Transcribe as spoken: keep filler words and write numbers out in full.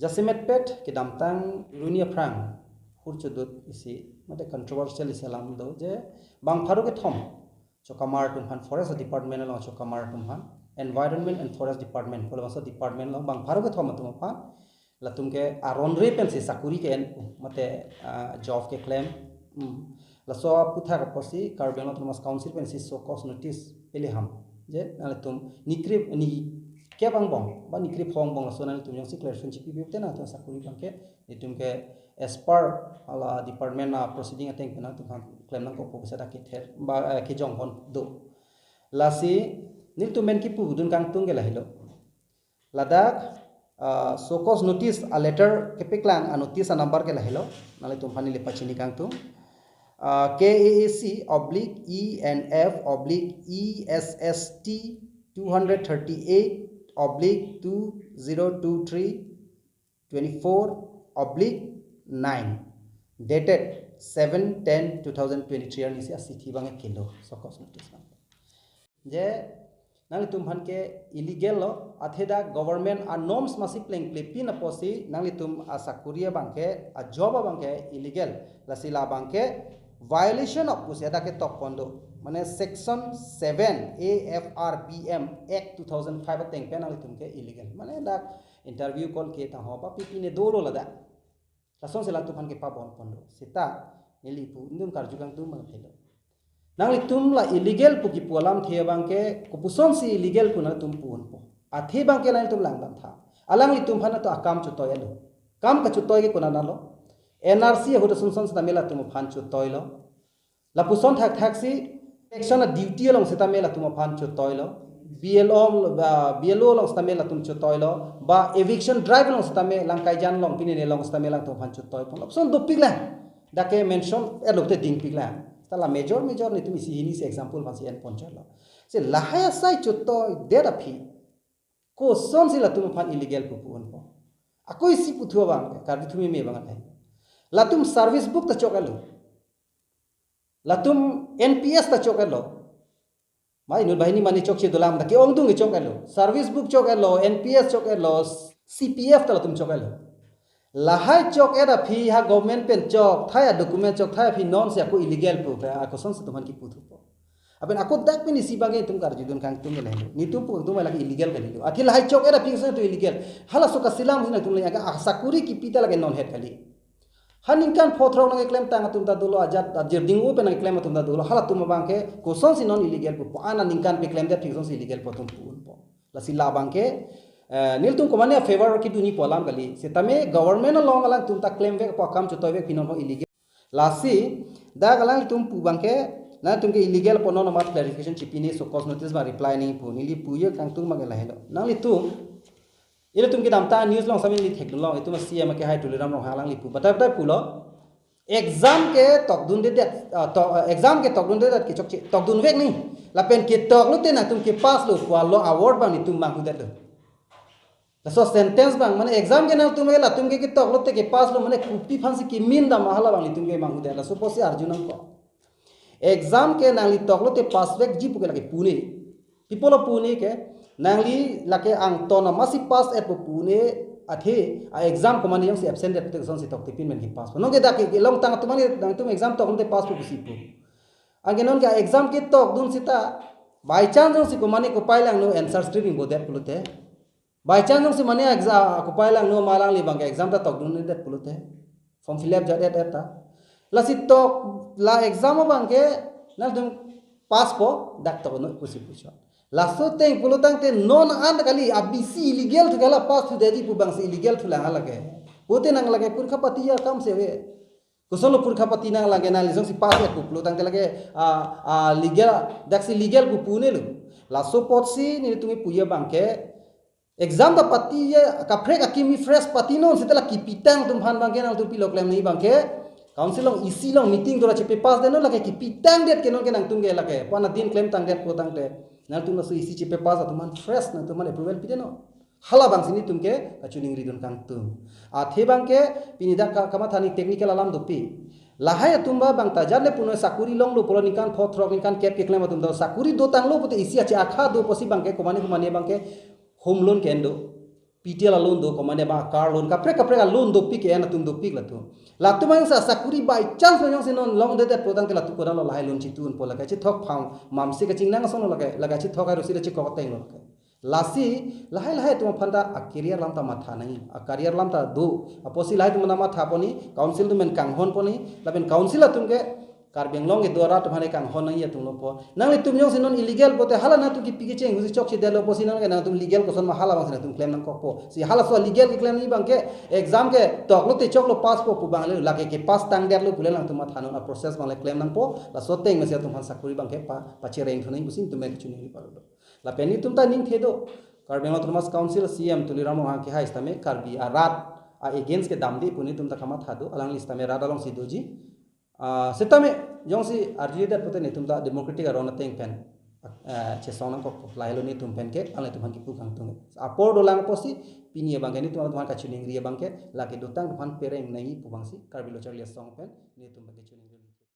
Jasemet pet kedamtang Runi aphrang hur chodut isi mate controversial isi alam do je bang pharo kethom chokamar atum aphan, Forest Department along chokamar atum aphan, Environment and Forest Department, pu labangso department along bang pharo kethom atum aphan latum ke aron re pensi sakuri ke-en mate, ah, job keklem. Hmm. Laso aputhak apotsi Karbi Anglong Autonomous Council pensi show cause notice pele ham. Je nanglitum nikri ni kep angbong ba nikri phongo angbong laso nanglitum jongsi clarification chipi pute nangtum sakuri abangke nelitum ke as per hala department a proceeding ateng pen nangtum aphan klem nangkokpo pusi dak kether ba, eh, kejong pon do. Lasi nelitum pen kipudun kangtung ke lahelo. Ladak, ah, show cause notice a letter kepeklang a notice a number ke lahelo. Nanglitum aphan neli pachini kangtung. Ah, K A A C oblique E N F oblique E S S T two hundred thirty-eight oblique two zero two three twenty-four oblique nine, dated seven ten two thousand twenty-three arni si a chithi abang kelo, show cause notice abang. Je nanglitum aphan ke illegal lo, athe dak government a norms masi plengple pin apotsi nanglitum asakuri abangke, a job abangke illegal. Lasi labangke violation of pusi dak ketok pon do. Mane section seven A F R B M Act two thousand five ateng pen nanglitum ke illegal. Mane dak interview call ke tangho ba pipi ne dolo ladak. Lasonsi latum aphan kepabon pon do. Seta neli pu nelitum karju kangtung abang lahelo. Nanglitum la illegal pu kipu alamthe abangke kopusonsi illegal pu nangtum pu-unpo. Athe abangke nangtum langdamtha. Alanglitum aphan to akam chotoi alo. Kam kachotoi ke konat lo. N R C ahut ason son setame latum aphan chotoi lo. Lapuson thakthaksi eviction a duty along setame latum aphan chotoi lo. B L O, ah, B L O along setame latum chotoi lo. Ba eviction drive along setame Langkaijan along pine ne along setame latum aphan chotoi pon. Lapuson dopik lang. Dak ke mention elo te dingpik lang. Ta la major major nelitum isi hini si example aphansi en pon chot lo. Si lahai asai chotoi det aphi kosonsi latum aphan illegal pu pu-unpo. Ako isi puthu abang, karju thu meme abang atai. Latum service book ta chok alo. Latum N P S ta chok alo. Mai inut banghini mane chokche dolang ta ke-ongdung ke chok alo. Service book chok alo, N P S chok alo, C P F ta latum chok alo. Lahai chok-et aphi ha government pen chokthai a document chokthai aphi nonsi ako illegal pu, kosonsi latum aphan kipu thupo. Lapen ako dak pen isi abangke nelitum karjudun kangtung ke lahelo. Nelitum pu kangtung lake illegal kalilo. Athe lahai chok-et aphi kosonsi illegal. Halaso kasilam si nangtum le aga asakuri kipi ta lake non het kali. Ha ningkan pho throk nangklemtang atum ta dolo, ajat ajir ding-o pen nangklem atum ta dolo. Halatum abangke kosonsi non illegal pupo. Ana ningkan pen klemdet aphi kosonsi illegal pu atum pu-unpo. Lasi labangke, eh, nelitum komane a favor kedunji pu alam kali. Setame government along alangtum ta klemvekpo, akam chotoivek aphi non ho illegal. Lasi dak alanglitum pu abangke nangtum ke illegal pu non amat clarification chipine, show cause notice ba reply nangji pu. Neli puji kangtung abangke lahelo. Nanglitum, ilitum kedamtang news along setame neli thekdunlong, itum a C M akehai Tuliram Ronghang alangli pu batai batai pulo. Exam ke tokdundedet, ah, tok, ah, exam ke tokdundedet ke chokche, tokdunvek nangji. Lapen ketok lote nangtum kepass lo pu alo award abang nelitum manghudetlo. Laso sentence abang, mane exam ke nangtum ke latum ke ketok lote kepass lo, mane kopi aphansi kemin dam hala abang nelitum ke manghudet. Laso apotsi arju nangkok. Exam ke nangli tok lote passvekji pu ke lake pu ne. Pi apotlo pu ne ke, nangli lake angton amatsi pass-etpo pu ne, athe a exam komane jongsi absent det te kosonsi toktipin pen kepass. Non ke dak ke longtang atum mane nangtum exam tok lote pass pu pusi pu. Anke non ke exam ketokdun seta by chance jongsi komane kopai langno answer script ingbodet pulote. By chance jongsi mane exam kopai langno ma alangli abangke exam ta tokdundedet pulote. Form fill up jat-et-et ta. Lasi tok la exam abangke nangtum passpo, dak toknon pusi puchot. Laso ateng pulo tangte non an kali, abisi illegal thu ke la pass thudetji pu abangsi illegal thulang lake. Pute nang lake purkhapati akam si ave. Kosonlo purkhapati nang lake, nangli jongsi pass-etpo pulo tangte lake, ah, ah, legal, daksi legal pu pu ne lo. Laso apotsi nelitum puji abangke exam ta pati-e, kaprek akimi fresh patinon seta la kipitang atum aphan abangke nangtum pilo klem nangji abangke. Council along isi along meeting dora chepass detnon, lake kipitangdet ke non ke nangtum ke lake. Pu ana din klemtangdet pulo tangte nangtum laso isi chepass atum aphan fresh nangtum aphan approval pidetnon. Hala abangsi nelitum ke kachiningridun kangtung. Athe abangke pini dak ka-, kamatha neli technical alam dopik. Lahai atum ba bang ta jat le punoi sakuri longlo pulo, ningkan pho throk ningkan kep keklem atum ta sakuri dotanglo pute isi ache akha do pusi abangke komane komane abangke home loan ke-en do. P T L a loan do, komatne ba car loan, kaprek kaprek a loan dopik ke, an atum dopik latum. Latum ang sa sakuri by chance lo jongsi non longledet pulotangte latum kodang lo lahai loan chitu unpo, lake chethok phang mamsi kachingnang asonlo lake, lake chethok ai rosi le chekok atenglo lake. Lasi lahai lahai atum aphan ta a career alam ta matha nangji, a career alam ta do. Apotsi lahai atum ta matha ponji, council atum pen kanghon ponji, lapen council atum ke Karbi Anglong kedo arat atum aphan kanghon nangji atumlo po. Nanglitum jongsi non illegal pote hala nangtum kipi kecheng husi chokchedetlo pusi nang nangtum legal koson ma hala abangsi nangtum klem nangkokpo. Si halaso legal keklem nangji abangke exam ketok lote choklo pass po pu abang le, lake kepass tangdetlo pule nangtum mathanon a process abang le klem nangpo. Laso ateng masi atum aphan sakuri abangke pa pachereng thunang pusi nelitum ke chuningri parlo. Lapen nelitum ta ningthe do. Karbi Anglong Autonomous Council C E M Tuliram Ronghang kehai sitame Karbi arat a against kedamde pu nelitum ta kamatha do, alangli sitame rat alongsi doji. Ah, sitame jongsi arjudet pote nelitum ta democratic aron ateng pen, ah, chesong nangkok, lahelo nelitum pen ke, alanglitum aphan kipu kangtung. Apor dolang pusi, pini abangke nelitum aphan kachiningri abangke, lake dotang aphan pereng nangji pu abangsi, Karbi Lo Charli Asong pen, nelitum pen kachiningri.